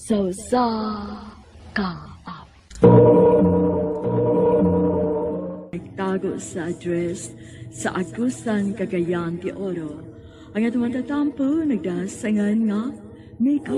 Sa usa ka awit. Nagtago sa address sa Agusan, Cagayan de Oro. Ang atong tatampo nagdasangan nga Mika.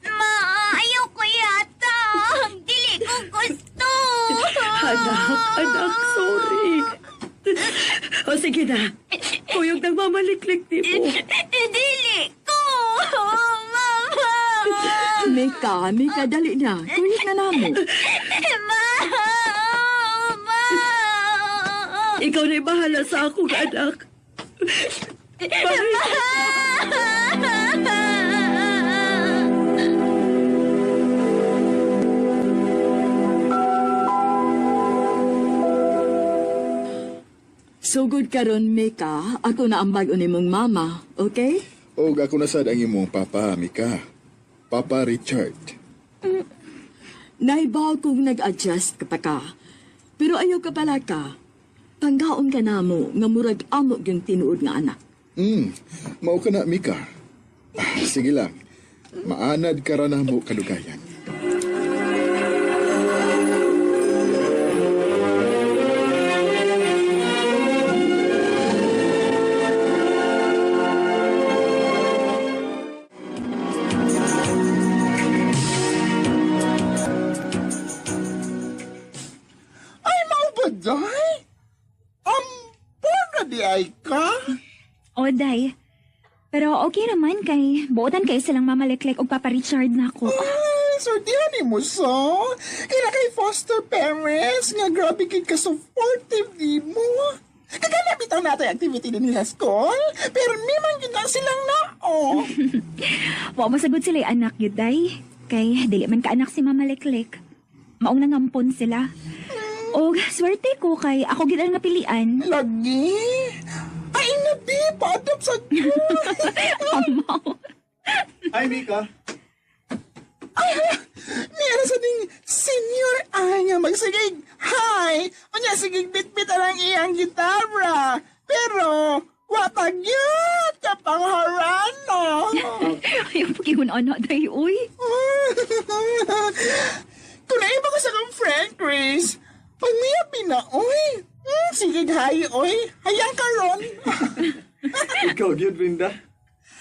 Ma, ayoko yata. Dili ko gusto. Anak, anak, sorry. O sige na. Kuyog nang mamaliklik di mo. Dili ko. Mama. Mika, Mika, dali na. Kuyog na namo. Ma. Ma. Ikaw na'y bahala sa akong anak. Bye. Sugod karon, Mika, ako na ang bag-o nimong mama, okay? Og ako na sad ang imong papa, Mika. Papa Richard. Naibaw kong nag-adjust ka pa ka. Pero ayaw ka pala ka. Panggaon ka namo nga murag amo yung tinuod nga anak. Mao ka na, Mika. Ah, sige lang. Maanad ka ra namo kadugayan. Ay, mao ba, day? Ampon na di ay ka? O, day. Pero okay naman kay buotan kay silang mamaliklek og Papa Richard na ako. Ay, sortihan ni mo so. Kaya kay foster parents nga grabe kay ka supportive di mo. Kagalapit ang natay activity din nila school, pero may man gyud na silang nao. Wa mo sagot sila anak yun, day. Kay dili man ka anak si Mama Leklek. Maong nangampon sila. Og swerte ko kay ako gid ang napilian. Lagi. Ay, nabi, pa-adopt sa ko. Amaw. Hi, Mika. Niya sa ding senior ay nga magsigig. Hi! Unya sigig bitbit ang iyang gitara. Pero, watagyot ka pang harano. Ayaw pagihun ana day uy. Kung naiba ko sa kong friend, Chris, pagmiyabi na, oy. Sige, hi, oy. Hayang karon. Ikaw, gyud, Brenda.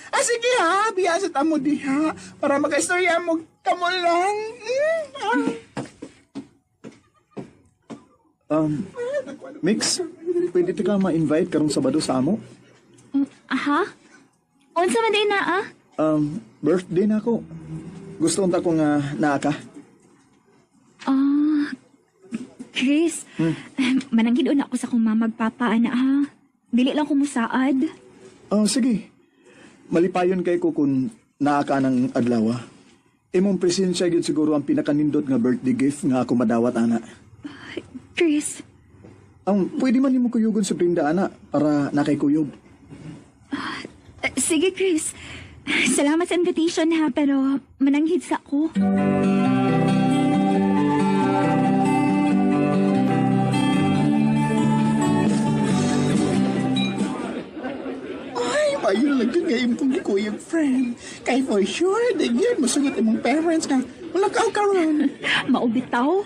Ah, sige ha, biya sa tamo diha para makaistorya mo kamo lang. Ah. Mix, pwede ka ma-invite karong Sabado sa amo? Aha. Unsa man day na ah? Birthday na ako. Gusto unta ko nga naa ka. Ah, Chris, mananggid una ako sa akong mamagpapa ana ha. Dili lang ko musaad. Oh, sige. Malipayon kay ko kung naa ka ng adlaw. Imong presensya gyud siguro ang pinakanindot nga birthday gift nga ako madawat ana. Chris, Ang pwede man nimo kuyugon sa Brenda ana para nakay kuyog. Sige Chris. Salamat sa invitation ha, pero mananghid sa ko. Ay, mayo lang yun nga imong gikuyog, friend. Kay for sure, di yun, musugot imong parents nga. Wala ka karon. Maubitaw.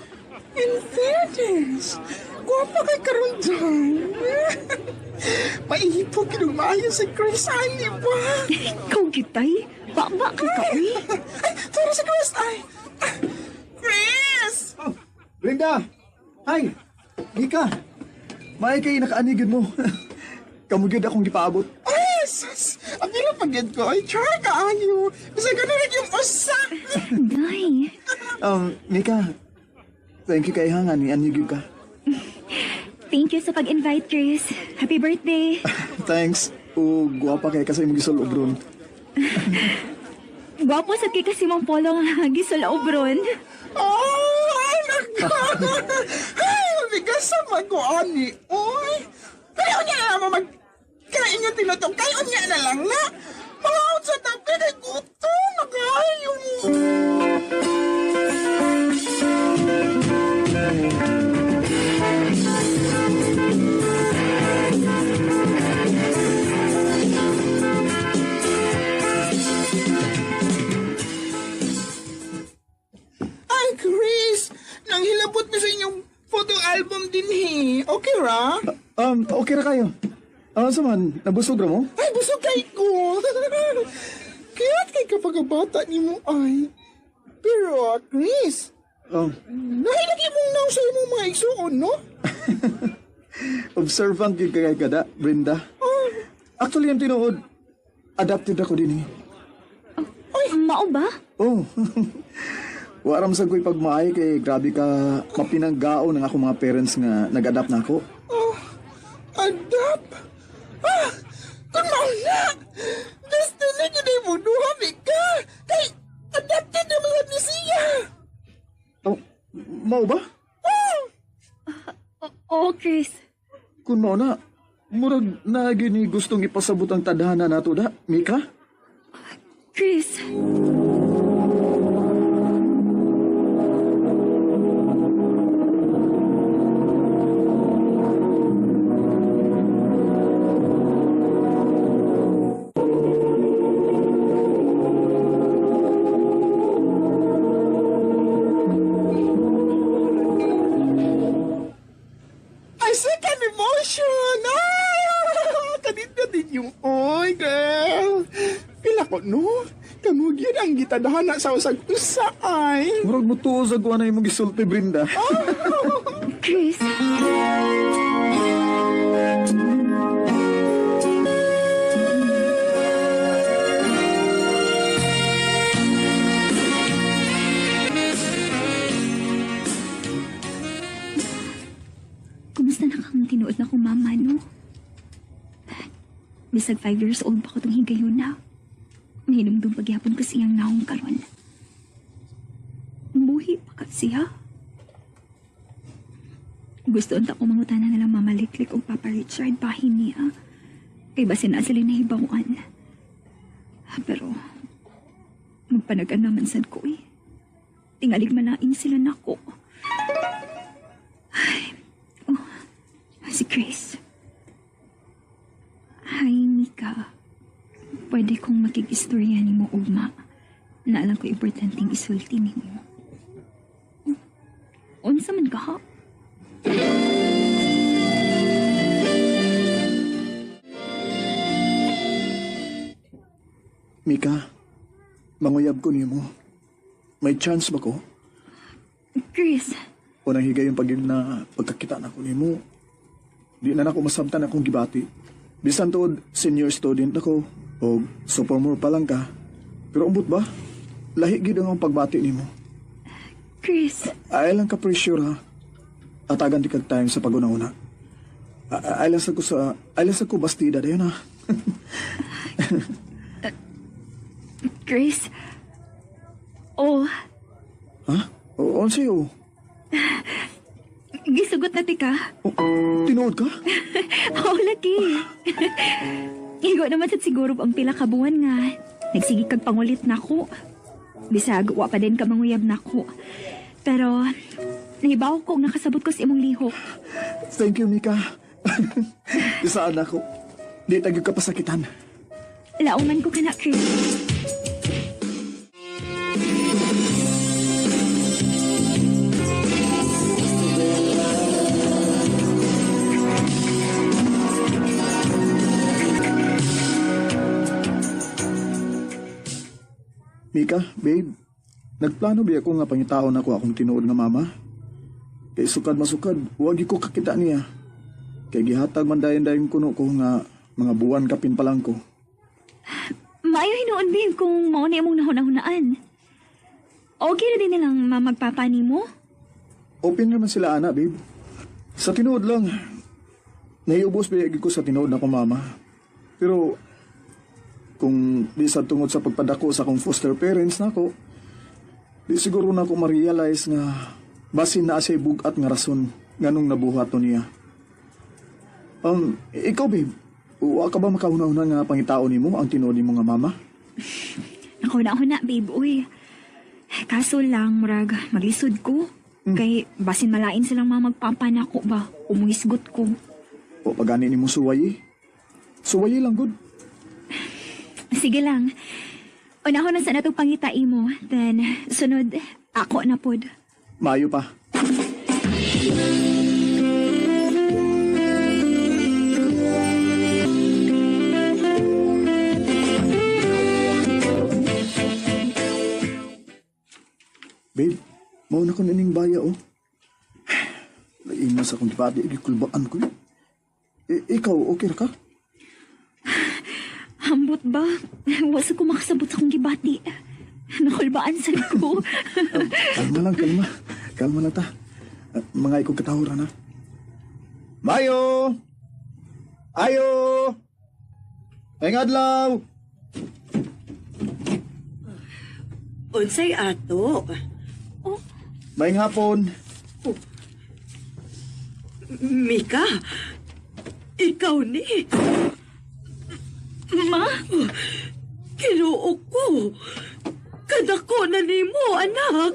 In fairness, gwapa kay karon dyan. Maihipog kinong maayo si Chris, ay, di ba? Ikaw gitay. Baba ka ka, uy. Ay, sorry si Chris, ay. Chris! Oh, Brenda! Hi! Mika! Maay kay nakaanigid mo. Kamo gyud akong gipaabot. Ay, sus! Ang hirap pagid ko. Ay, try ka, ayo. Bisa ganun lang yung usa. Day. Mika, thank you kay ha nga ni anigid ka. Thank you sa pag-invite, Chris. Happy birthday. Thanks. O guwapa kay kasi imong gisol ron. Gwapo sa kay kasi mong polo nga gisol obron. Oh, anak ko! Ay, mabigas. Asa man ko ani? Oy! Kaya unya na lang mo mag... Kain nga tinutong, kaya unya na lang na. Mga sa tabi kay gutom na kayo. Ay, Chris! Nanghilabot mi sa inyong photo album din he. Okay ra? Okay ra kayo. Ah, sa man, nabusog ra mo? Ay, busog kay ko. Kaya't kay kapag bata ni mo ay. Pero, Chris, nahilagi mong naw sa imong mga igsuon, no? Observant gyud kay kada, Brenda. Actually, ang tinuod, adapted ako din eh. Mao ba? Oh. Waram sa ko'y pagmaay kay grabe ka mapinanggao ng akong mga parents nga nag-adapt na ako. Oh, adapt? Ah, kung mauna! Destiny yun ay mo duha, ka! Kay, adapted na mga ni siya! Oh, mao ba? Oo, Chris. Kung mao na, murag na gini gustong ipasabot ang tadhana nato da, Mika? Chris. I second emotion! Ah! Kanina din yung oy, girl! Pila ko, no? Kamu gyud ang gitadhana sa usag usa ay. Murag mo tuo sa kuha na imong gisulti, Brenda. Chris. Kumusta na kang tinuod na kong mama, no? Bisag 5 years old pa ko itong higayon na. Mahinumdum pagyapon ko siyang naong karon. Buhi pa ka siya. Gusto unta ko mangutana na lang Mama Liklik o Papa Richard bahin niya. Kay basin na sila nahibawan. Pero, magpanagan naman sad ko eh. Tingalig malain sila nako. Ay, oh, si Chris. Hi, Mika. Pwede kong makig-istorya ni mo, Ugma. Naalam ko importanteng isulti ni mo. Unsa man ka, ha? Mika, manguyab ko nimo. May chance ba ko? Chris, Unang higayon pag na pagkakita na ko nimo. Di na nako masabtan akong gibati. Bisan tuod senior student ako o sophomore pa lang ka. Pero umbot ba? Lahi gid ang akong pagbati nimo. Chris, Ay lang ka pressure ha. Atagan di kag time sa paguna-una. Ay lang sa ko sa ay lang sa ko bastida dayon ha. Chris. Oh, Ha? O unsa yo? gisugot na tika. O, tinuod ka? Oo, lagi. Igo naman sad siguro ang pila ka buwan nga. Nagsige kag pangulit nako. Bisag, wa pa din ka manguyab nako. Pero, nahibaw ko nakasabot ko sa imong lihok. Thank you, Mika. Isaan ako. Di tagyog ka pasakitan. Lauman ko kana, Chris. Mika, babe, nagplano ba ako nga pangitaon ako akong tinuod nga mama? Kay sukad masukad, wag ko kakita niya. Kay gihatag man dayon-dayon kuno ko nga mga buwan kapin pa lang ko. Maayo hinuon, babe, kung mao na imong nahuna-hunaan. Okay na din nilang mamagpapa nimo. Open naman sila, ana, babe. Sa tinuod lang, naiubos ba ko sa tinuod na ko mama. Pero, kung di sa tungod sa pagpadako sa akong foster parents nako, di siguro na ako ma-realize nga basin na siya bugat nga rason Nganong nabuhat to niya. Ikaw, babe, wa ka ba makauna-una nga pangitao nimo ang tinuod nimo nga mama? Nakuna-una, babe, uy. Kaso lang, murag, maglisod ko. Kay, basin malain silang mga magpapa nako ba? Umuhisgot ko. O pagani nimo suwayi? Suwayi lang, good. Sige lang. Unahon na sa natong pangita mo. Then, sunod, ako na pod. Maayo pa. Babe, mao na ko nining baya, oh. Lain na sa akong gibati, gikulbaan ko yun. Ikaw, okay ra ka? Hambot ba? Wasa ko makasabot sa akong gibati. Nakulbaan sa ko. Kalma lang, kalma. Kalma lang ta. Mga ikong katahuran, ha? Mayo! Ayo! Maayong adlaw! Unsay ato? Maayong hapon! Mika, ikaw ni. Ma? Kinuo ko. Kadako na nimo, anak.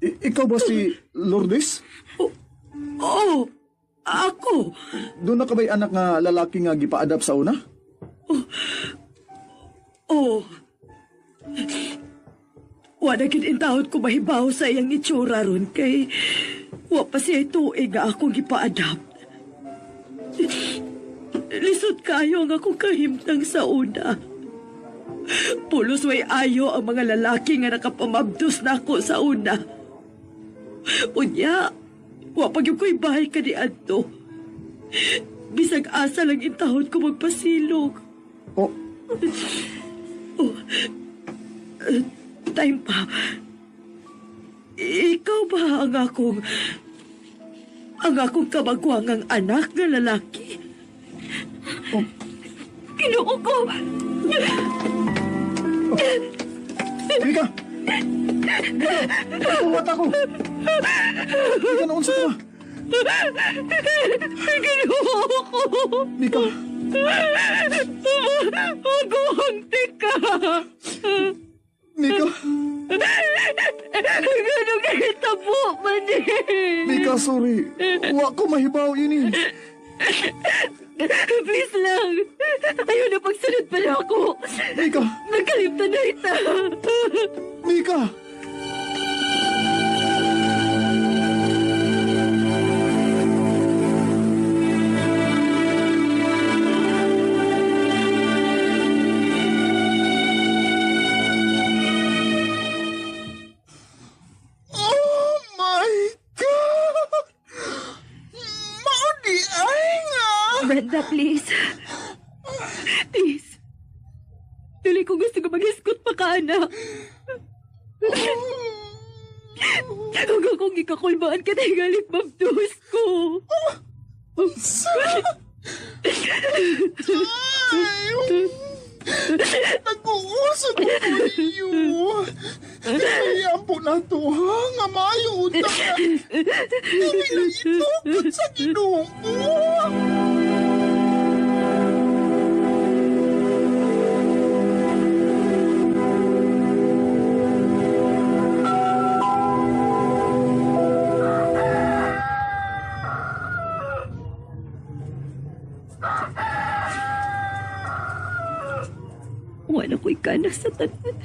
Ikaw ba si Lourdes? Oo, ako. Doon na ka ba'y anak nga lalaki nga gipa-adapt sa una? Oo. Wala gid intawod ko mahibaw sa iyang itsura ron kay wa pa siya tuig nga akong gipa-adapt. Lisod kayo ang akong kahimtang sa una. Pulos way ayo ang mga lalaki nga nakapamabdos na ako sa una. Unya, wa pa gyud ko'y bahay kaniadto. Bisag asa lang intawod ko magpasilong. Oh, Time pa. Ikaw ba ang akong kamagwangang anak nga lalaki? Oh. Kinuo ko. Mika! Mika! Buhat ako! Mika, naunsa ka? Kinuo ko. Mika! Maguhangti ka. Mika! Ganong nahitabo man eh. Mika, sorry. Wa ko mahibaw ini. Please lang. Ayaw na pagsunod pa na ako. Mika! Nagkalimtan na ita. Mika! Oh my God! Mao di ay nga! Brenda, please. Please. Dili ko gusto ko maghisgot pa ka, anak. Huwag akong ikakulbaan ka galit mabdos ko. Ay, nag-uusap ko iyo. Kaya po na to, ha? Nga maayo unta ka. Dili na itukod sa Ginoo. Wala ko'y kana sa tanan.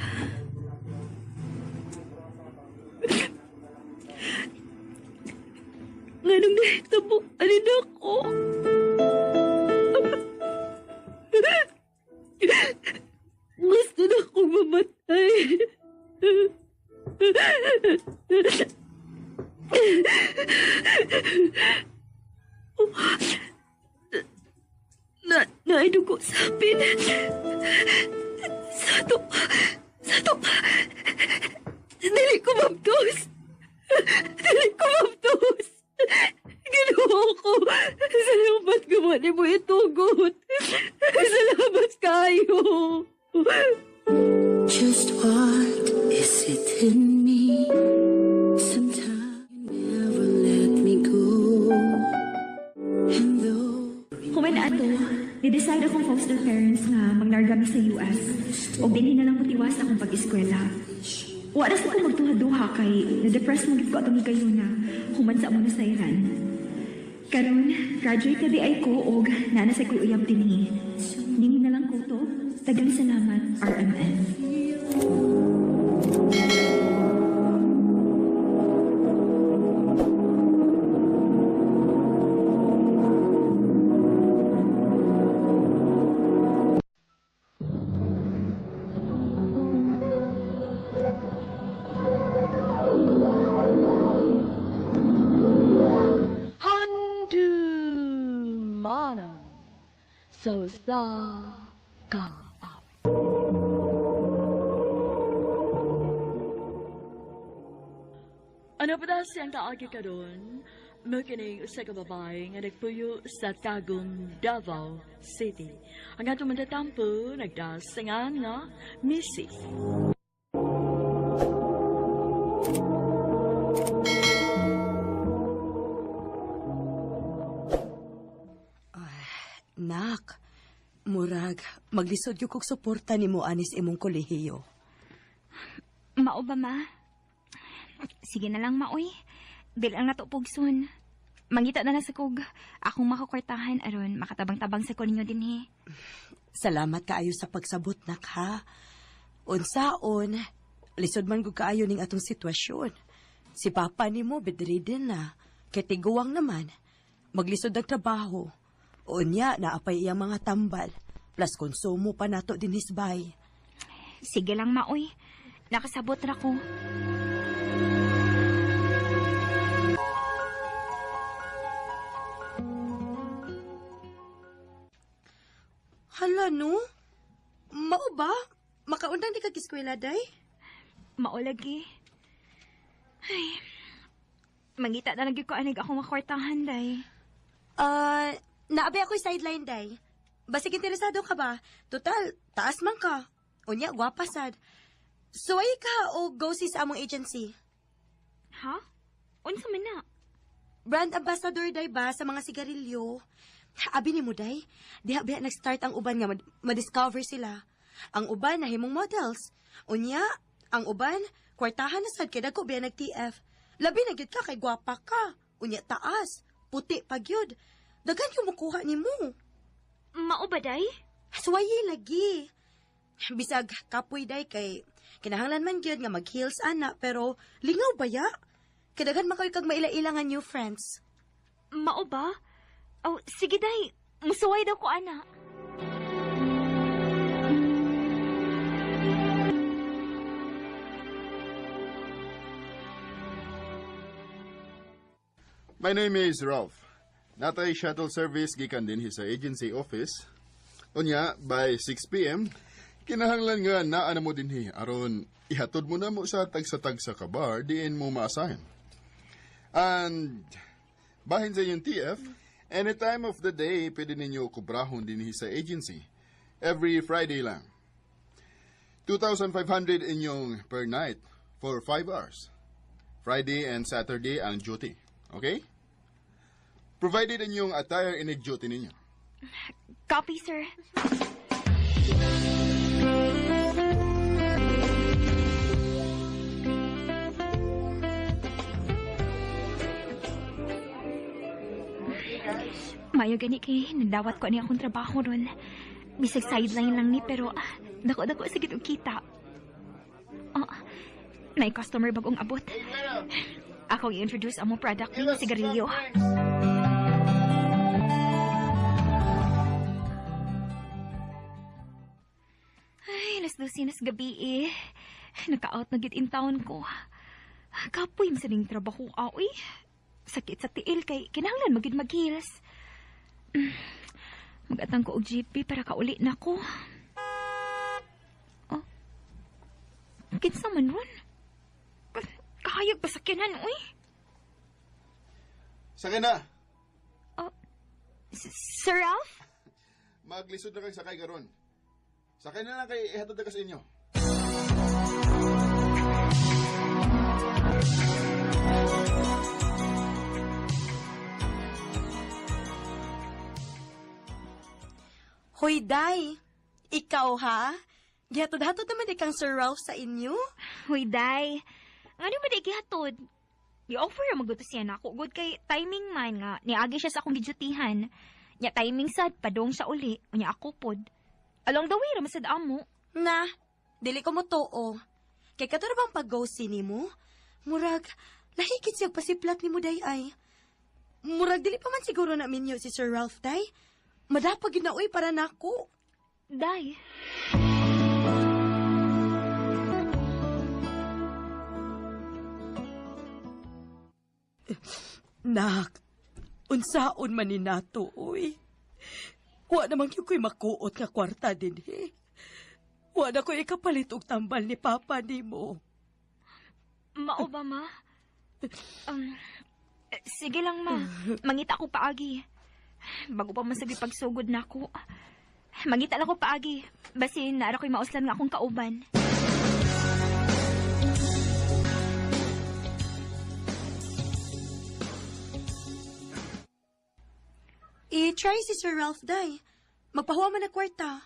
Nganong nahitabo, alin ako? Gusto na akong mamatay. Na, naidugo sa apin. Sa to, dili ko mabdos. Dili ko mabdos. Ginoo ko. Salamat gawa ni mo itugot. Salamat kayo. Just what is it in me? Sometimes you never let me go. Ni-decide akong foster parents nga maglarga mi sa US. O dinhi na lang mutiwas akong pag-eskwela. Wala sa ko magduha-duha kay na-depress mo gid ko atong higayuna human sa among nasayran. Karon, graduate na di ay ko og naa na sa ko'y uyab dinhi. Dinhi na lang ko to. Daghang salamat, RMN. Handumanan sa usa ka awit. Ano pa daw siyang kaagi karon? Mao kining usa ka babae nga nagpuyo sa Tagum, Davao City. Ang atong mantatampo nagdasingan nga Missy. Nak, murag, maglisod yung kog suporta nimo anis imong kolehiyo. Mao ba, ma? Sige na lang, maoy. Dili ang nato pugson. Mangita na lang sa kog akong makakwartahan aron makatabang-tabang sa ko ninyo dinhi. Salamat kaayo sa pagsabot, nak, ha? Unsaon, lisod man gud kaayo ning atong sitwasyon. Si papa nimo bedridden na, kay tiguang naman. Maglisod ang trabaho. Unya, naapay iyang mga tambal. Plus konsumo pa nato dinhis bay. Sige lang, maoy. Nakasabot ra ko. Hala, no? Mao ba? Makaundang di ka eskwela, day? Mao lagi. Ay, mangita na lang gyud ko anig akong makwartahan, day. Naabi ako'y sideline, day. Basig interesado ka ba? Total, taas man ka. Unya, gwapa sad. Suway ka o go see sa among agency? Ha? Unsa man na? Brand ambassador, day ba, sa mga sigarilyo? Abi ni mo, day. Diha biya nag-start ang uban nga ma-discover sila. Ang uban na himong models. Unya, ang uban, kwartahan na sad kay dagko biya nag-TF. Labi na gyud ka kay gwapa ka. Unya taas, puti pa gyud. Daghan yung mukuha nimo. Mao ba, day? Suwayi lagi. Bisag kapoy day kay kinahanglan man gyud nga mag-heels ana pero lingaw ba ya? Kay daghan man kayo kag maila-ila nga new friends. Mao ba? Oh, sige day. Musuway daw ko ana. My name is Ralph. Natay shuttle service gikan dinhi sa agency office. Unya, by 6 p.m., kinahanglan nga naa na mo dinhi aron ihatod mo na mo sa tagsa-tagsa ka bar diin mo ma-assign. And bahin sa inyong TF, any time of the day pwede ninyo kubrahon dinhi sa agency. Every Friday lang. 2,500 inyong per night for 5 hours. Friday and Saturday ang duty. Okay? Provided inyong attire inig duty ninyo. Copy, sir. Mayo gani kay nagdawat ko ani akong trabaho ron. Bisag sideline lang ni pero dako-dako sa gid og kita. Oh, may customer bagong abot. Ako i-introduce ang mong product ni sigarilyo. Ay, 12:00 na sa gabi eh. Naka-out na gid in town ko. Kapoy man sa ning trabaho, aoy. Sakit sa tiil kay kinahanglan magid mag-heels. Magatang ko og GP para kauli na ko. Oh. Kinsa man ron? Kahayag ba sakyanan, uy? Sakay na! Oh, Sir Ralph? Maglisod na kag sakay karon. Sakay na lang kay ihatod na ka sa inyo. Hoy, Day. Ikaw, ha? Gihatod-hatod naman ikang Sir Ralph sa inyo. Hoy, Day. Ngano man di gihatod? Gi-offer ra magud to siya nako. Good kay timing man nga. Niagi siya sa akong gidyutihan. Nya timing sad, padong siya uli. Unya ako pod. Along the way, ra masad amo. Na, dili ko mo tuo. Kay kato na bang pag-go nimo? Murag, lahikit siya pasiplat ni mo, Day, ay. Murag, dili pa man siguro na minyo si Sir Ralph, Day. Madapag yun na, uy, para nako. Day. Nak, unsaon man ni nato, uy. Wa naman gyud ko'y makuot nga kwarta dinhi. Wa na ko'y ikapalit og tambal ni Papa nimo. Mao ba, ma? Sige lang, ma. Mangita ko paagi. Bago pa man sabi pagsugod na ako. Mangita lang ko paagi. Basin, naara ko'y mauslan nga akong kauban. I-try si Sir Ralph, Day. Magpahuwa man ang kwarta.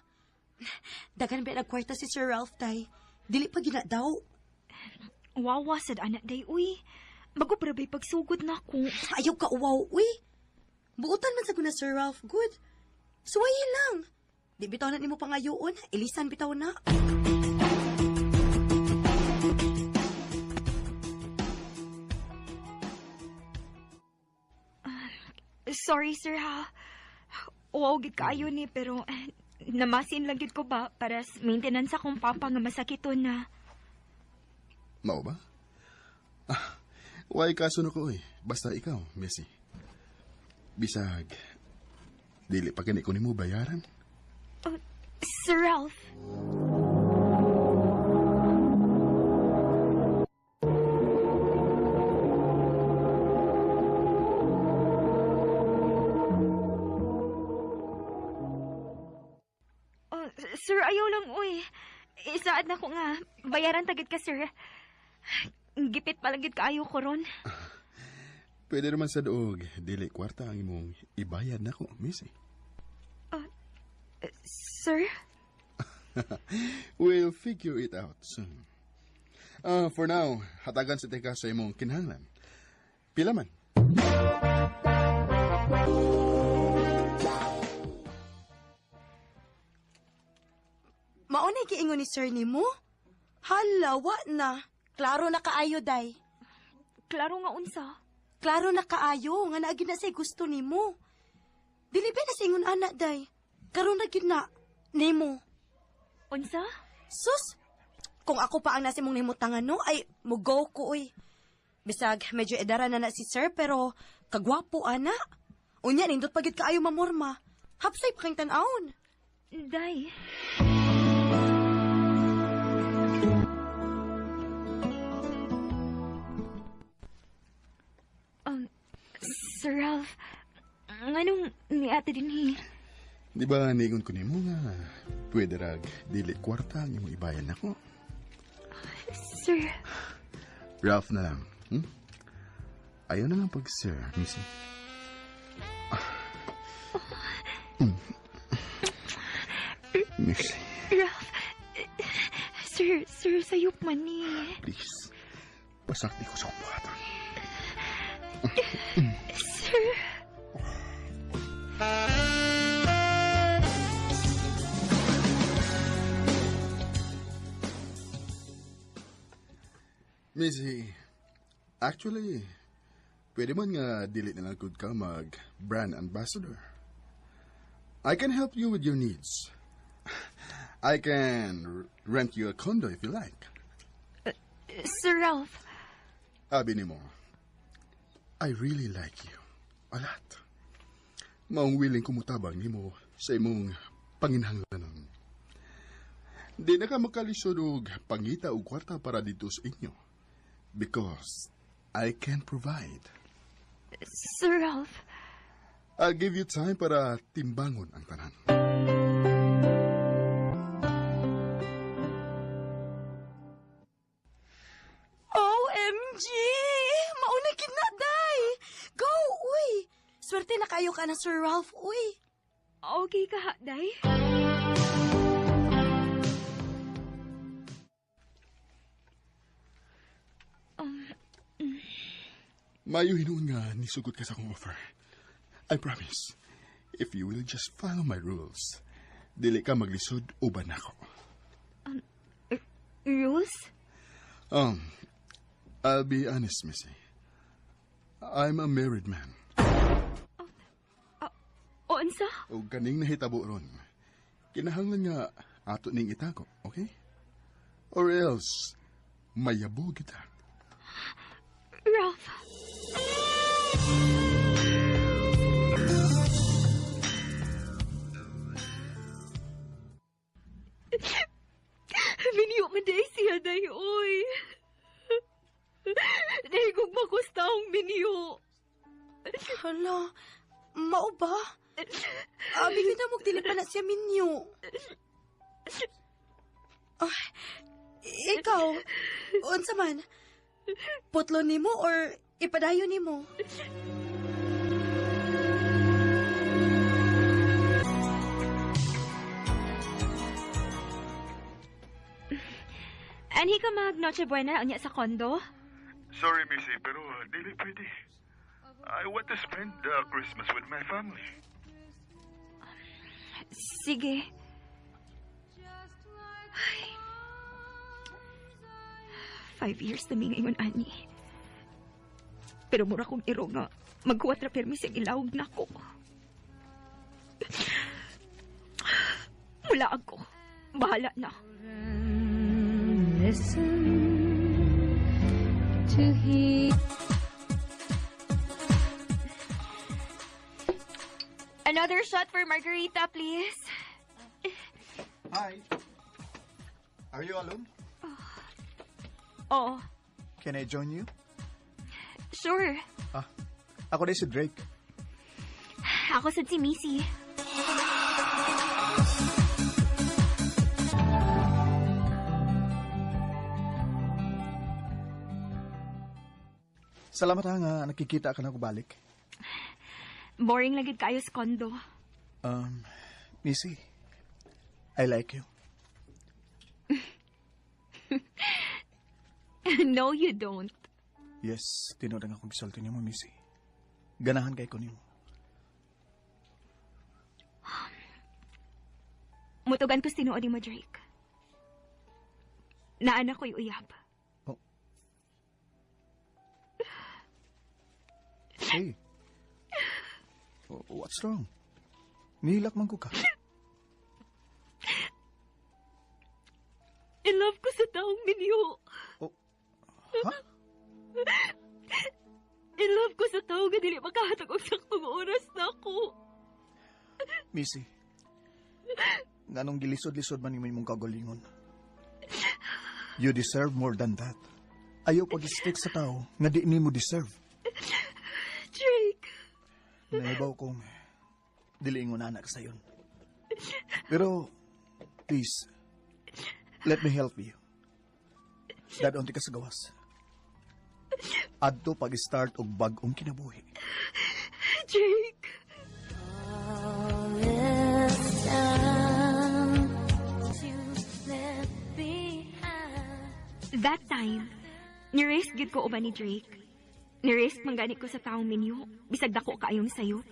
Dagan ba ang kwarta si Sir Ralph, Day? Dili pa gina daw. Wawa sad anak, Day, uy. Bago pa ba'y pagsugod na ako. Ayaw ka uwaw, uy. Buutan man sa guna Sir Ralph, good. Suwayin lang. Di bitaw na nimo pangayoon, ilisan bitaw na. Sorry, sir, ha. Wow, gid kaayo ni, pero namasin lang gid ko ba para sa maintenance akong papa nga masakiton na. Mao ba? Ah, why kaso na ko eh. Basta ikaw, Missy. Bisag, dili pa gani ko nimo bayaran. Oh, Sir Ralph. Oh, sir, ayaw lang, uy. Isaad na ko nga. Bayaran tagid ka, sir. Gipit palagid kaayo ko ron. Pwede naman sa doog, dili kwarta ang imong ibayad nako, Missy. Sir? We'll figure it out soon. For now, hatagan sa teka sa imong kinahanglan. Pila man? Maunay giingon ni Sir nimo? Hala, wa na. Klaro na kaayo, Day. Klaro nga unsa. Klaro na kaayo nga naagi na say gusto nimo. Dili ba na sa ingon ana, Day? Karon na gyud na nimo. Unsa? Sus! Kung ako pa ang nasa mong nimutangan, no, ay mugo ko, uy. Bisag, medyo edara na na si sir, pero kagwapo, ana. Unya, nindot pagit kaayo mamorma. Hapsay pa kang tan-awon. Day. Sir Ralph, nganong ni ate dinhi? Di ba ningon ko nimo nga pwede rag dili kwarta ang imong ibayad nako? Sir, Ralph na lang. Ayaw na lang pag sir, Missy. Missy, Ralph, sir, sir, sayop man ni. please. Pasakti ko sa akong buhaton. Sir. Missy, actually, pwede man nga dili na lang gud ka mag-brand ambassador. I can help you with your needs. I can rent you a condo if you like. Sir Ralph. Abi nimo, I really like you. A lot. Maong willing kumutabang nimo sa imong panginhanglanon. Di na ka makalisod og pangita og kwarta para dito sa inyo. Because I can provide. Sir Ralph. I'll give you time para timbangon ang tanan. OMG! Mauna gid na, Day! Go, uy! Swerte na kayo ka na, Sir Ralph, uy. Okay ka, Day? Mayo hinuon nga nisugot ka sa akong offer. I promise, if you will just follow my rules, dili ka maglisod uban ako. Rules? I'll be honest, Missy. I'm a married man. O, unsa? O ganing nahitabo ron. Kinahanglan nga ato ning itako, okay? Or else, mayabo kita. Ralph. Biniyo man day siya, day, oy. Nahigugma ko sa taong biniyo. Hala, mao ba? Abi kita mo dili pa na siya minyo. Ah, ikaw, unsa man? Putlo nimo or ipadayon nimo? Anhi ka mag Noche Buena unya sa kondo? Sorry, Missy, pero dili pwede. I want to spend Christmas with my family. Sige. Ay. 5 years na mi ngayon, ani. Pero mura kong iro nga, magkuwat ra permi siyang ilawag na ko. Mula ako. Bahala na. Listen to hear. Another shot for Margarita, please. Hi. Are you alone? Oh, Can I join you? Sure. Ako din si Drake. Ako sad si Missy. Salamat ha nga nakikita ka na ko balik. Boring lagi kayo sa kondo. Missy, I like you. No, you don't. Yes, tinuod ang akong gisulti nimo, Missy. Ganahan kay ko nimo. Mutugan ko tinuod nimo, Drake. Naana ko'y uyab. Oh. Hey. What's wrong? Nihilak man ko ka. In love ko sa taong minyo. Oh. Ha? In love ko sa tao nga dili makahatag og saktong oras na ako. Missy, nganong gilisod-lisod man nimo imong kagalingon? You deserve more than that. Ayaw pag-stick sa tao nga di nimo deserve. Drake. Naibaw kong dili ingon anak sayon. Pero, please, let me help you. Dadon ti ka sa gawas. Adto pag-start og bag-ong kinabuhi. Drake. All this time you left behind. That time, ni-risk gyud ko uban ni Drake. Ni-risk man gani ko sa taong minyo, bisag dako kaayong sayop.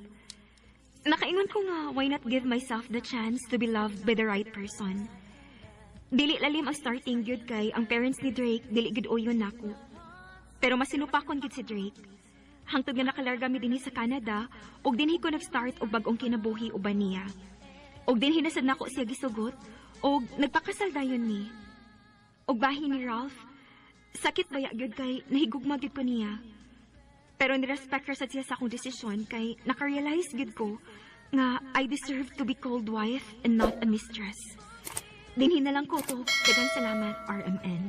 Nakaingon ko nga, why not give myself the chance to be loved by the right person? Dili lalim ang starting gyud kay ang parents ni Drake dili gyud uyon nako. Pero masinupakon gyud si Drake. Hangtod nga nakalarga mi dinhi sa Canada, ug dinhi ko nag-start og bag-ong kinabuhi uban niya. Ug dinhi na sad nako siya gisugot, ug nagpakasal dayon mi. Ug bahin ni Ralph, sakit baya gyud kay nahigugma gyud ko niya. Pero nirespect ra sad siya sa akong desisyon kay nakarealize gyud ko nga I deserve to be called wife and not a mistress. Dinhi na lang ko to. Daghang salamat, RMN.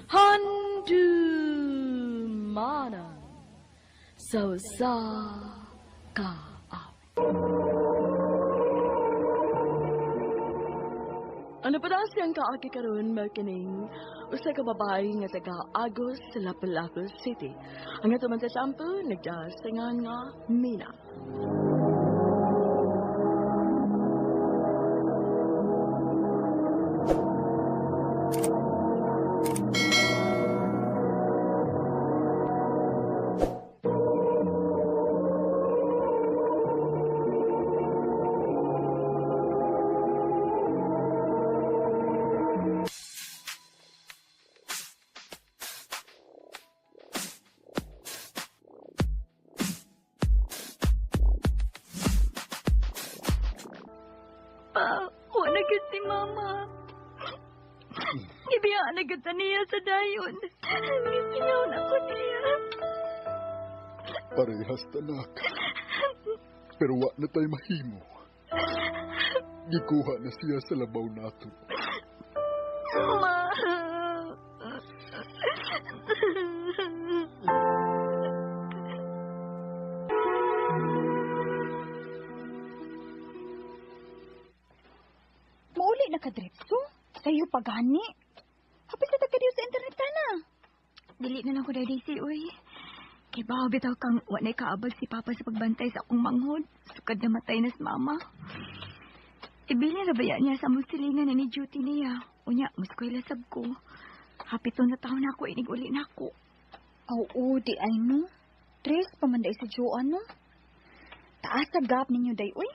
Handumanan sa usa ka awit. Ano pa daw siyang kaagi karon mao kining usa ka babae nga taga Agos sa Lapu-Lapu City. Ang ato man sa sampo nagdasingan nga Mina. Pa, wala gyud si mama. Gibiyaan na gyud ta niya sa dayon. Gisingaw na ko niya. Parehas tanak. Pero wa na tayo mahimo. Gikuha na siya sa labaw nato. Ma. Mauli na ka, Dripso. Sa'yo pa gani. Hapit sa tagkadiyo sa internet ka na. Dili na lang ko dahil Daisy, uy. Kay bawo bitaw kang wa na'y kaabag si Papa sa pagbantay sa akong manghod. Sukad na matay na si Mama. Ibili ra baya niya sa among silingan na ni duty niya. Unya, muskwela sab ko. Hapit na taon na ako, inig uli na ako. Oo, di ay no. Tres, pamanday sa Joan, no? Taas sa gap ninyo, day, uy.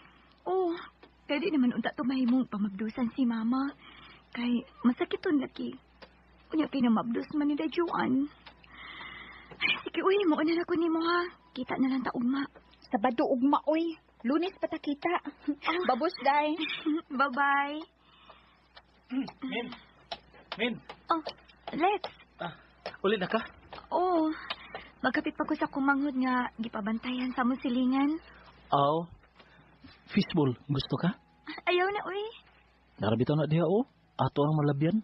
Oh, kaya di naman unta tumahimong pamabdusan si Mama. Kay masakiton laki. Unya pinamabdus man ni Joan. Ay, sige, uy, mauna na ko nimo ha. Kita na lang ta ugma. Sabado ugma, uy. Lunes pa ta kita. Babus, day. Bye-bye. Min. Min. Oh, Lex. Ah, uli na ka? Oh, magkapit pa ko sa kumanghod nga gipabantayan sa among silingan. Aw. Fishball, gusto ka? Ayaw na, uy. Narabitaw na diha, oh. Ato ang malabyan.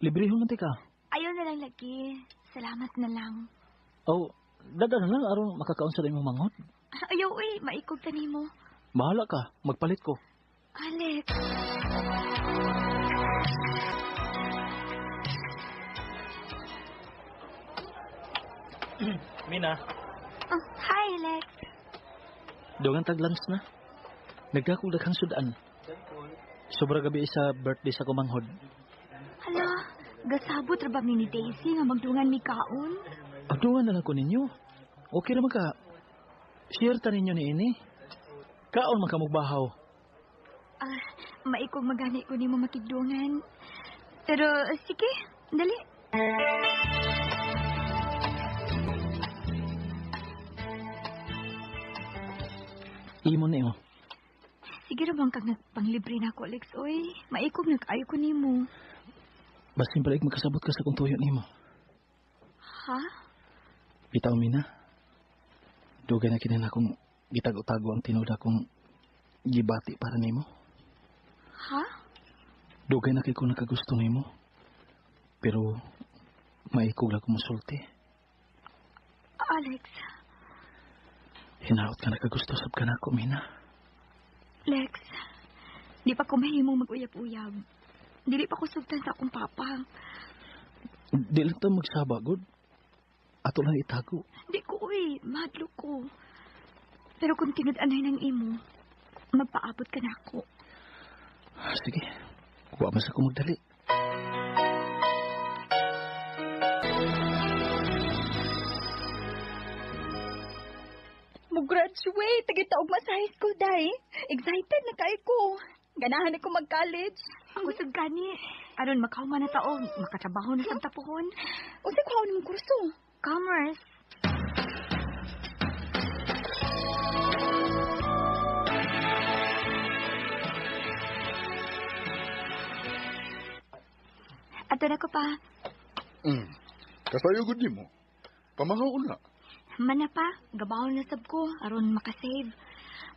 Libre man ka. Ayaw na lang lagi. Salamat na lang. Aw, dada na lang aron makakaon sa imong manghod. Ayaw, uy. Maikog ta nimo. Bahala ka, magpalit ko. Alex. Mina. Oh, hi, Alex. Dungan tag lunch na. Nagdakog daghang sudan. Sobra gabi sa birthday sa kumanghod. Hala, gasabot ra ba mi ni Daisy nga magdungan mi kaon? Agdungan na lang ko ninyo. Okay ra man ka. Share ta ninyo ni ini. Kaon man ka mugbahaw. Ah, maikog magani ko nimo makigdungan. Pero sige, dali. Imo ni oh. Sige ra bang kag nagpanglibre na ako, Alex, oy. Maikog na kaayo ko nimo. Basin pala makasabot ka sa kung tuyo nimo. Ha? Bitaw mina. Dugay na kini na akong gitago-tago ang tinuod akong gibati para nimo. Ha? Dugay na kay ko nakagusto nimo. Pero maikog lang ko mosulti. Alex, Hinaot ka nakagusto sab ka nako mina. Lex, di pa ko mahimong mag-uyab-uyab. Dili pa ko sugtan sa akong papa. Di lang ta magsaba gud. Ato lang itago. Di ko, uy. Madlo ko. Pero kung tinud-anay ng imo, magpaabot ka na ako. Sige. Wa man sa ko magdali. Mo-graduate, tagita ugma sa high school, day. Excited na kay ko. Ganahan ako mag-college. Ako sad gani. Aron makahuman na taon, makatrabaho na sa tapuhon. Unsay kuhaon nimong kurso? Commerce. Ato na ko pa. Kasayo gud nimo. Pamahaon na. Mana pa, gabawon na sab ko aron makasave.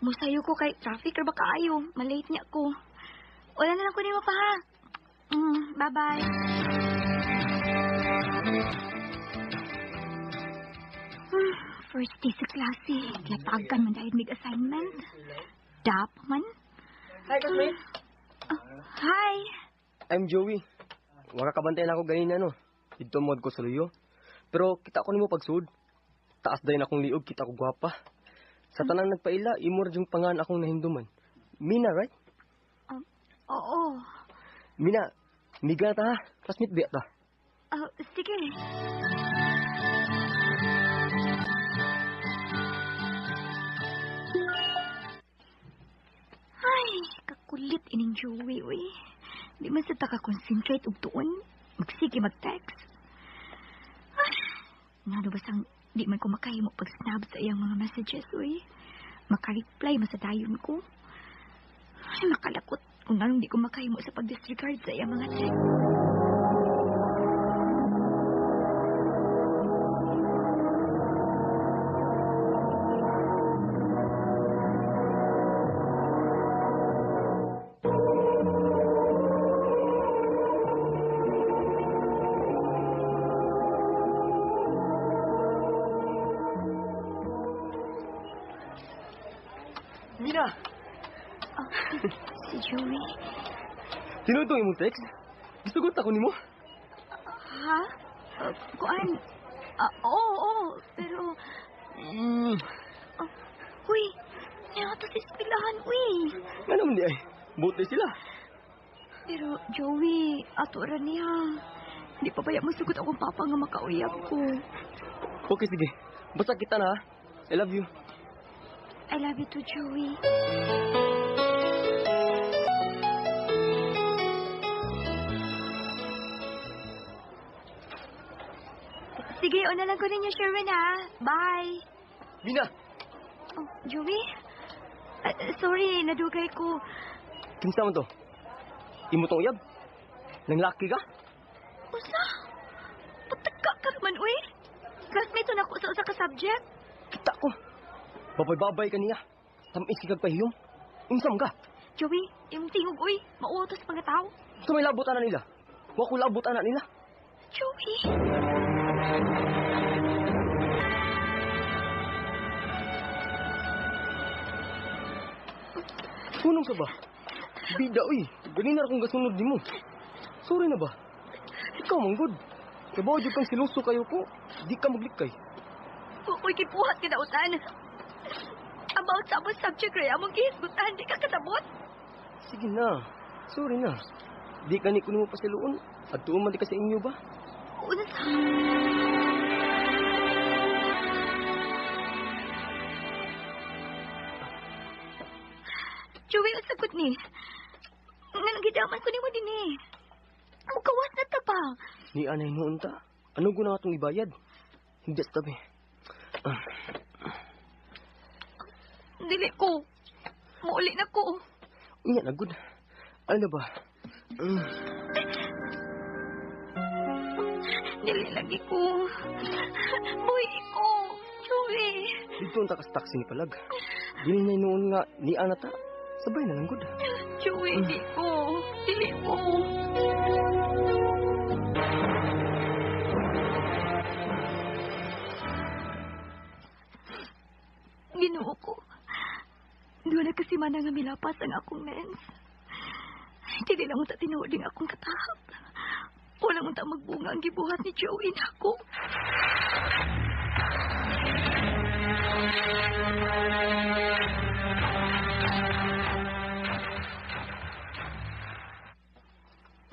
Musayo ko kay traffic ra ba kaayo, malate niya ko. Wala na lang ko nimo pa ha. Bye-bye. First day sa klase, latagan man dahil mig assignment. Dap man. Hi, classmate. Hi. I'm Joey. Wala ka kabantay na ako ganina, no? Dito mo ko sa luyo. Pero kita ko nimo pagsud. Taas dayon akong liog, kita ko gwapa. Sa tanang nagpaila, imo ra jung pangan akong nahinduman. Mina, right? Oo. Mina, miga ta ha. Classmate biya ta. Ah, sige. Ay, kakulit ining Joey, uy. Di man sa taka-concentrate og tuon. Magsige mag-text. Ay, ngano basang di man ko makahimo pag-snap sa iyang mga messages, uy. Maka-reply man sa dayon ko. Ay, makalakot kung anong di ko makahimo sa pag-disregard sa iyang mga text. Mina! Oh, si Joey. Tinuod imong text? Gisugot ako nimo? Ha? Kuan? Oo, oo, pero... Oh, uy, niya to sa eskwelahan, uy. Nga naman di ay. Buti sila. Pero, Joey, ato ra niya. Di pa baya musugot akong papa nga makauyab ko. Okay, sige. Basta kita na, ha? I love you. I love you too, Joey. Sige, una lang ko ninyo, Sherwin, ha? Bye! Mina! Oh, Joey? Sorry, nadugay ko. Kinsa man to? Imo tong uyab? Nanglaki ka? Usa? Patagka ka naman, uy. Classmate na ako sa usa ka subject. Kita ko. Babay-babay ka niya. Tamis ka kag pahiyom. Unsa man ka? Joey, imong tingog, uy. Mautos mga tao. Sa may labot ana nila. Wa ko labot ana nila. Joey! Hunong sa ba? Bida, uy. Ganina ra kong gasunod nimo. Sorry na ba? Ikaw man good. Kabaw jud kang siluso kayo ko. Di ka maglikay. Uy, kipuhat ka dautan. About sa among subject ray, among gihisgutan, di ka kasabot. Sige na. Sorry na. Di ka ni kuno mo pasiluon. Adtuon man di ka sa inyo ba? Unsa? Joey, ang sagot ni. Nga nagidaman ko nimo din eh. Mukawas na ta pa. Ni anay noon ta. Ano guna atong ibayad? Hindi sa tabi. Ah, Dili ko. Muuli na ko. Unya na good. Ano ba? Dili lagi ko. Boy ko. Joey. Dito ang takas taxi ni Palag. Dili na noon nga ni ana ta. Sabay na lang good. Joey, di ko. Dili ko. Ginoo ko. Doon na kasi man nga milapas ang akong mens. Dili lang unta tinuod ang akong katahap. Walang unta magbunga ang gibuhat ni Joey nako.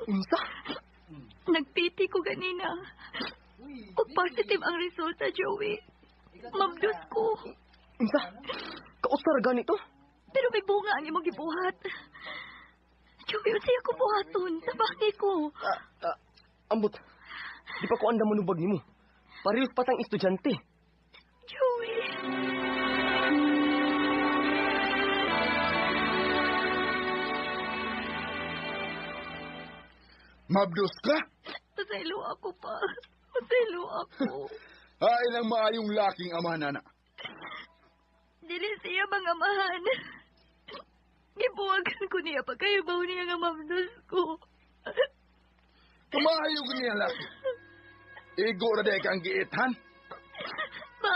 Unsa? Nagpiti ko ganina. Ug positive ang resulta, Joey. Mabdus ko. Unsa? Kausa ra ganito? Pero may bunga ang imong gibuhat. Joey, unsay ako buhaton? Tabaki ko. Ambot. Di pa ko andam manubag nimo. Parehas pa tang estudyante. Joey. Mabdus ka? Pasaylo ako pa. Pasaylo ako. Ay nang maayong laking ama nana. Dili siya mga amahan. Gibuwagan ko niya pagkahibaw niya nga mabdus ko. Kumaayo ko niya laki. Igo ra day kang giithan. Ma.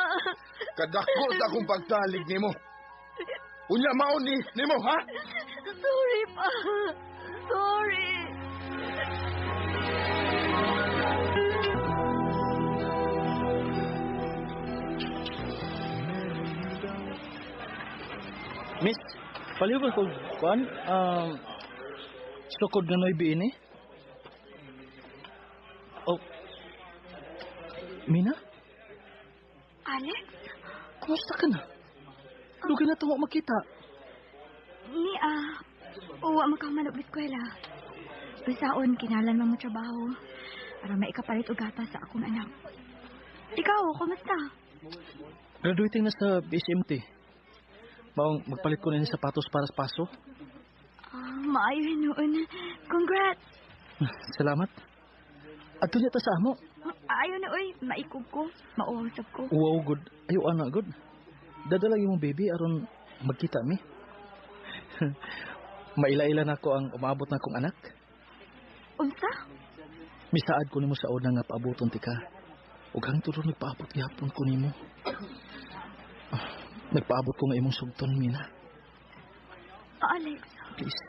Kadako sa akong pagtalig nimo. Unya mao ni nimo ha? Sorry pa. Sorry. Miss, palihog ko kuan sukod nga Nueve ini. Oh. Mina, Alex? kumusta ka na? Dugay na tuwa makita. Ni uwa makahuman og eskwela. Usaon kinalan man mo trabaho para maikapalit og gatas sa akong anak. Ikaw, kumusta? Graduating na sa BSMT. Maong magpalit ko na ni sapatos para sa paso. Ah, maayo noon. Congrats. Salamat. Adto niya ta sa amo. Ayo na oy, maikog ko, mauusap ko. Wow, good. Ayo ana, good. Dadala yung baby aron magkita mi. Maila-ila na ko ang umaabot na akong anak. Unsa? Misaad ko nimo sa una nga paaboton ti ka. Ug hangtod ron nagpaabot gihapon ko nimo. Nagpaabot ko nga imong sugton, Mina. Alex. Please,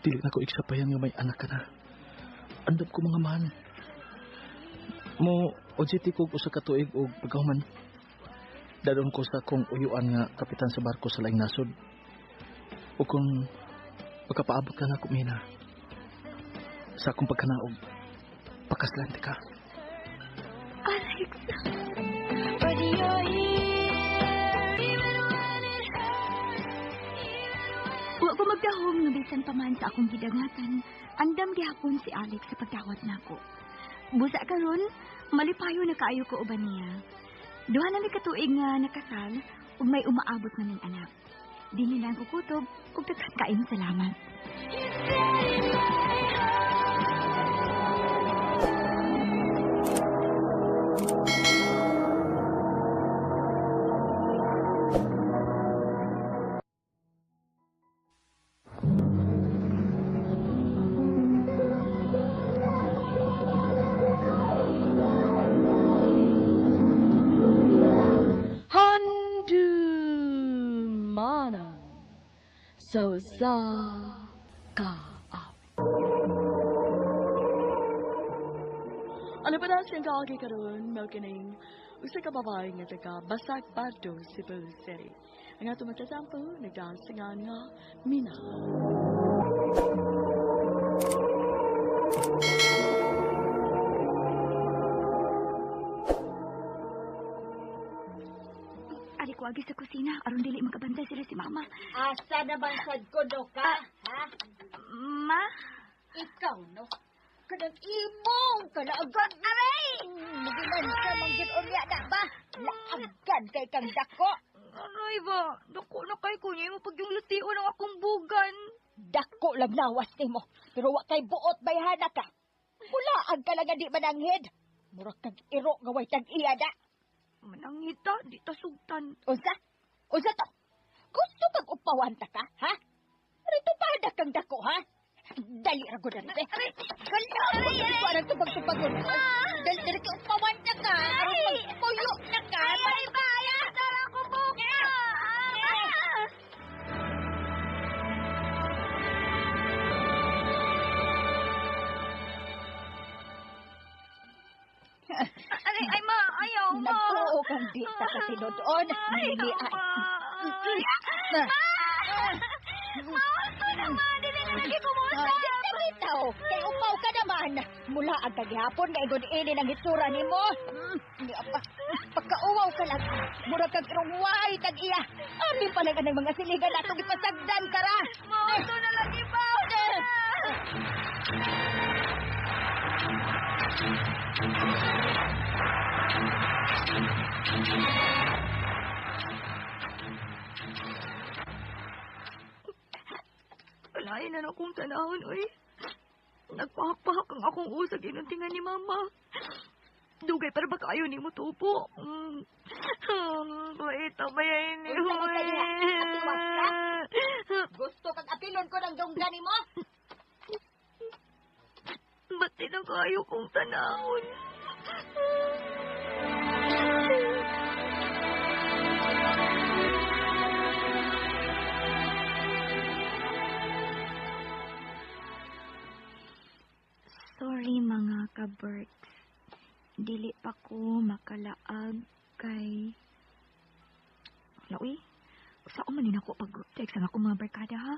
dili na ko iksapayan nga may anak ka na. Andam ko mga man. Mo OJT ko usa ka tuig og pagkahuman. Dadon ko sa akong uyuan nga kapitan sa barko sa laing nasod. O kung makapaabot ka na ako, Mina, sa akong pagkanaog, pakaslan ka. Alex. But you're here, even when it hurts. Wa ko magdahom nga bisan pa man sa akong gidangatan. Andam gihapon si Alex sa pagdawat nako. Busa karon, malipayo na kaayo ko uban niya. Duha na mi katuig nga nakasal ug may umaabot na ning anak. Dili lang ko kutob ug daghan kaayong salamat. Handumanan sa usa ka awit. Ano pa na siyang kaagi karon mao kining usa ka babae nga taga Basak Bardo, Cebu City. Ang ato matatampo nagdasingan nga Mina. Ali ko agi sa kusina aron dili makabantay sila si Mama. Asa naman sad ko do ka, ha? Ma? Ikaw no? Kanang imong kalaagan. Aray! Mugilan ka manggid unya na ba? Laagan kay kang dako. Aray ba? Dako na kay ko niya mo pag yung lation ang akong bugan. Dako lang lawas nimo, pero wa kay buot bayhana ka. Mulaag ka lang nga di mananghid. Murag kag iro nga way tag-iya da. Manangita, di ta sugtan. Unsa? Unsa to? Gusto kag upawan ta ka, ha? Rito pa kang dako, ha? Dali ra gud be. Kalaw ko ang tubag-tubagon. Dali dali kay upawan ta ka. Aron magpuyo na ka. Ay, ba? Tara ko buka. Aray, ay ma, ayaw ma. Nagtuo kang di ta ka tinud-on. Ay, Dili ma. ay. Ma! Ma, gusto na ma. Dili na lagi kumusta. Bitaw, kay upaw ka naman. Mula ang kagihapon nga ingon ini ng hitsura nimo. Di apa. Pagkauwaw ka lang. Murag kag irong way tag iya. Abi pa lang anang mga siligan atong ipasagdan kara. Ma, gusto na lagi ba? Walain na akong tanahon, uy. Nagpahak-pahak ang akong usag inuntingan ni Mama. Dugay para ba kayo ni mo tupo? Wait, tabayain ni Unsa man ka diha? Atiwas ka? Gusto kag apilon ko ng dunggan nimo? Ba't tinagayo kong tanahon? Sorry mga ka-Berks. Dili pa ko makalaag kay... Ano uy? Sa man din ako pag-text ang akong mga barkada, ha?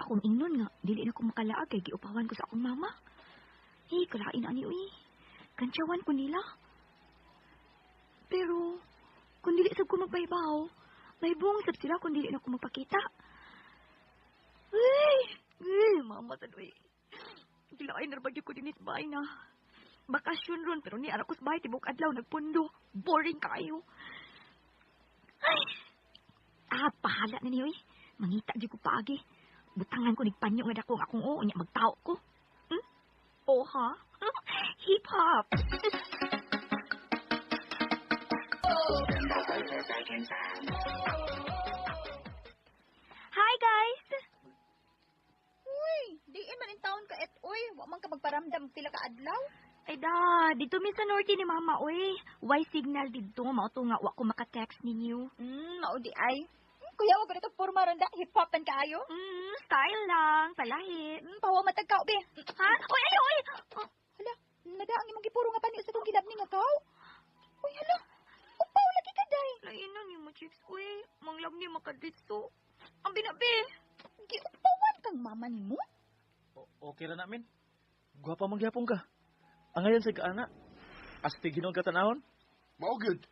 Akong ingnon nga, dili na ko makalaag kay giupawan ko sa akong mama. Eh, kalain ani, uy. Kantsawan ko nila. Pero, kung dili sab ko magbaybaw, may buong sab sila kung dili na ko magpakita. Uy! Uy, mama sa uy. Dila ay narbagyo ko dinis bahay na. Bakasyon ron, pero ni ara ko sa bahay, tibok adlaw, nagpundo. Boring kayo. Ay! Ah, pahala na niyo eh. Mangita di ko paagi. Butangan ko nigpanyo nga dako ang akong oo, nya magtao ko. Hmm? Oh, ha? Hip hop. Hi guys. Uy, diin man in taon ka et uy, wa man ka magparamdam pila ka adlaw. Ay da, dito mi sa norte ni mama oy. Why signal didto mao to nga wa ko maka-text ninyo. Mao di ay. Kuya, wa ganito porma ron da, hip hopan kaayo. Style lang, palahi. Pawa matag ka be. Ha? Oy, ay, oy. Hala, nada ang imong gipuro nga panyo sa kong gilabni nga kaw. Uy, hala. Upaw lagi ka day. Lainan nimo chicks, uy. Manglabni makaditso. Ang binabi. Giupawan kang mama nimo? Okay ra namin. Gwapa man gyapon ka. Angayan sa kaana. Astig hinuon ka tanahon. Mao gyud.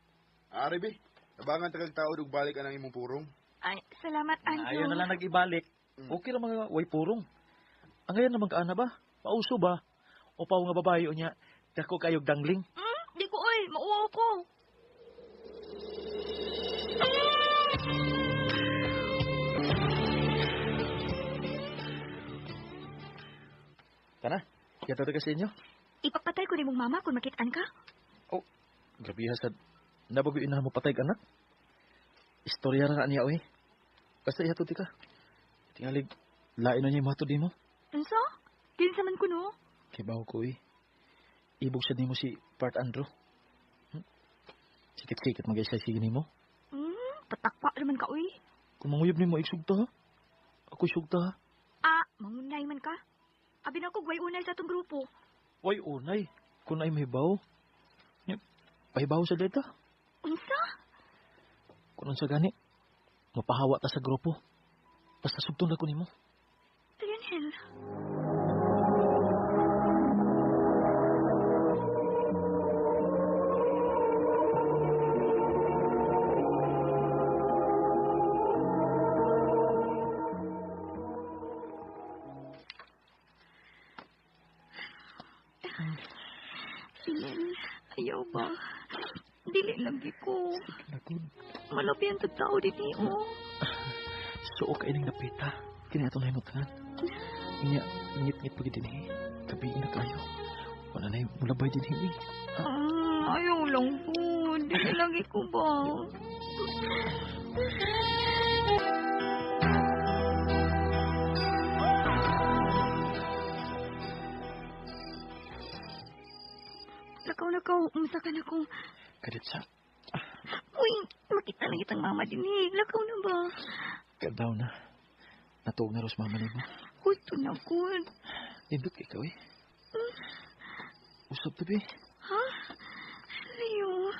Ari be. Tabangan ta kag taod og balik anang imong purong. Ay, salamat, Andrew. Ayaw na lang nag-ibalik. Okay ra mga way purong. Angayan naman kaana ba? Pauso ba? Upaw nga babae unya. Dako kayog dangling. Di ko oy, mauwaw ko. Tana, yato ta ka sa inyo. Ipapatay ko ni mong mama kung makitaan ka. Oh, grabe ha sad. Nabago ina mo patay anak. Istorya ra na niya oy. Basta ihatod ka. Tingalig lain na niya matod nimo. Unsa? Kinsa man kuno? Kibaw ko oy. Ibog sad nimo si Part Andrew. Sikit-sikit magay sige nimo. Patakpa naman ka oy. Kung manguyab nimo igsugta ha. Ako sugta ha. Ah, mangunay man ka. Abi na ko gway unay sa atong grupo. Way unay. Kung ay mahibaw. Pahibaw sa data. Unsa? Kung unsa gani, mapahawa ta sa grupo. Basta sugton na ko nimo. Lionel. Lionel, ayaw ba? Dili lagi ko. Malapi ang tagtao din eh, oh. Suo ka ining napita. Kini atong nahimutangan. Inya, ngit-ngit pag din eh. Gabi na kayo. Wala na yung mulabay din eh. Ayaw lang po. Dili lagi ko ba? Lakaw-lakaw, umsa ka na ko. Kaditsa. Uy, makita na kitang mama din eh. Lakaw na ba? Kadaw na. Natuog na ros mama nimo. Gusto na ko. Nindot kay ka, eh. Usap to, be. Ha? Leo.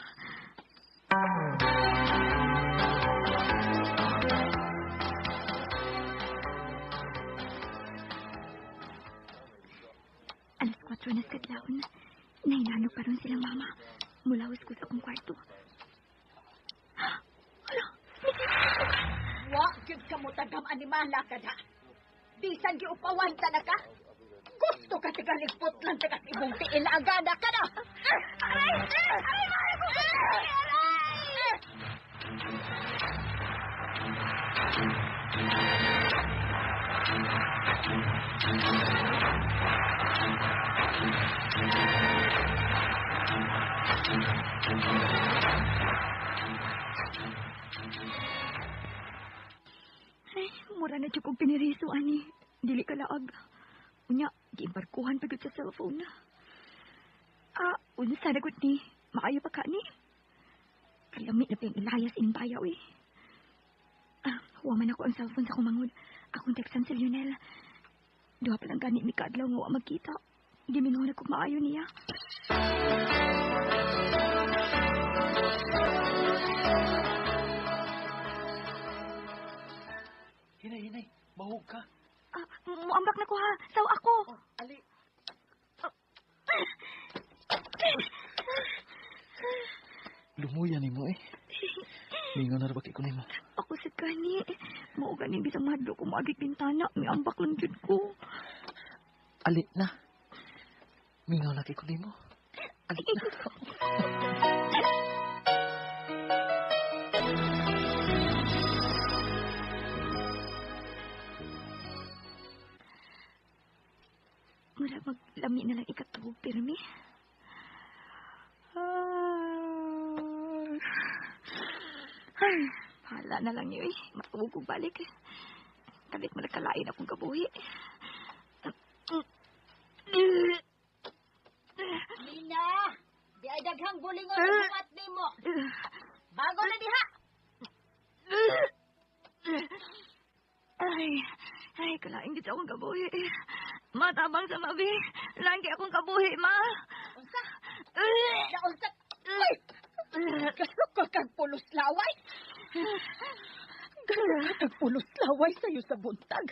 Alas 4 na sa kadlawon. Nahinano pa ron silang mama. Mulawas ko sa akong kwarto. Hala! Wa, gyud ka mo tagam animala ka na. Bisan giupawan ta na ka. Gusto ka tigaligpot lang tagas imong tiil agana ka na. Aray! Aray! Mahal ko! Aray! Ay, mura na jud kog piniriso ani. Dili ka laag. Unya, giimbarkuhan pa gyud sa cellphone. Ah, unsa na gud ni? Maayo pa ka ni? Kalami na pa yung Elias ining bayaw eh. Ah, huwa man ako ang cellphone sa kumangod. Akong textan si Lionel. Duha pa lang gani mi kaadlaw nga wa magkita. Gimingon na kog maayo niya. nimo eh. Mingaw na ra ba kay ko nimo? Ako sa gani. Mao gani bisang mahadlok ko moagi bintana, miambak lang jud ko. Ali na. Mingaw na kay ko nimo. Ali na. Mura maglami na lang ikatuog pirmi. Ay, bahala na lang yun eh. Matuog ko balik. Kalit mo nagkalain akong kabuhi. Mina, di ay daghang bulingon ang buhat nimo. Bago na diha. Ay, ay, kalain gid akong kabuhi. Matabang sa mabi. Langgi akong kabuhi, ma. Unsa? Naunsa? Ay! Gasuko kag pulos laway. Gasuko kag pulos laway sa'yo sa buntag.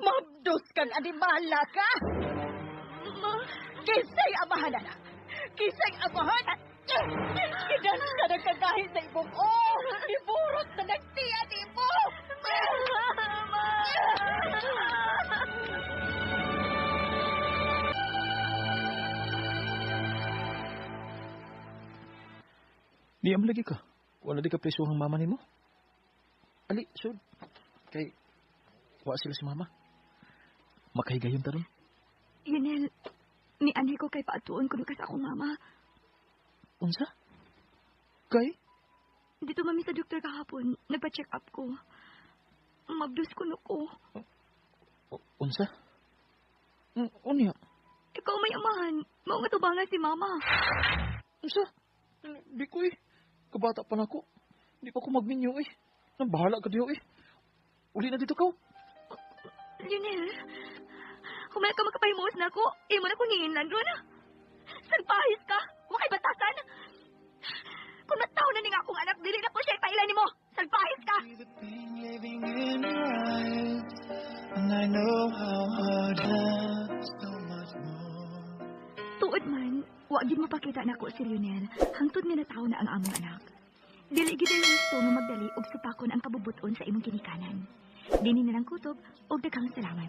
Mabdos kang animala ka. Ma. Kisay amahan na. Kisay amahan. Kidan ka nagkagahi sa ibong oh! Iburot na nagtiyan imo! Ma! Di am lagi ka. Wala di ka preso ang mama nimo. Ali, sud. Kay wa sila si mama. Makahigayon ta ron. Yunel, ni anhi ko kay paatuon ko ka sa akong mama. Unsa? Kay? Dito mami sa doktor kahapon, nagpa-check up ko. Mabdus ko no ko. Unsa? Unya? Ikaw may amahan. Mao nga tubangan si mama. Unsa? Di ko eh. Kabata pa na ako. Di pa ko magminyo eh. Nang bahala ka diyo eh. Uli na dito ka. Lionel, humay ka makapahimuos na ako. Imo na kong hinginlan ron. Sagpahis ka. Wa kay batasan. Kung nataw na ni nga akong anak, dili na ko siya ipailan nimo. Sagpahis ka. And I know how hard so much more. Tuod man, wa gid mapakita nako si Lionel hangtod nga nataw na ang among anak. Dili gid ay gusto nga magdali og supakon ang kabubuton sa imong ginikanan. Dini na lang kutob og daghang salamat.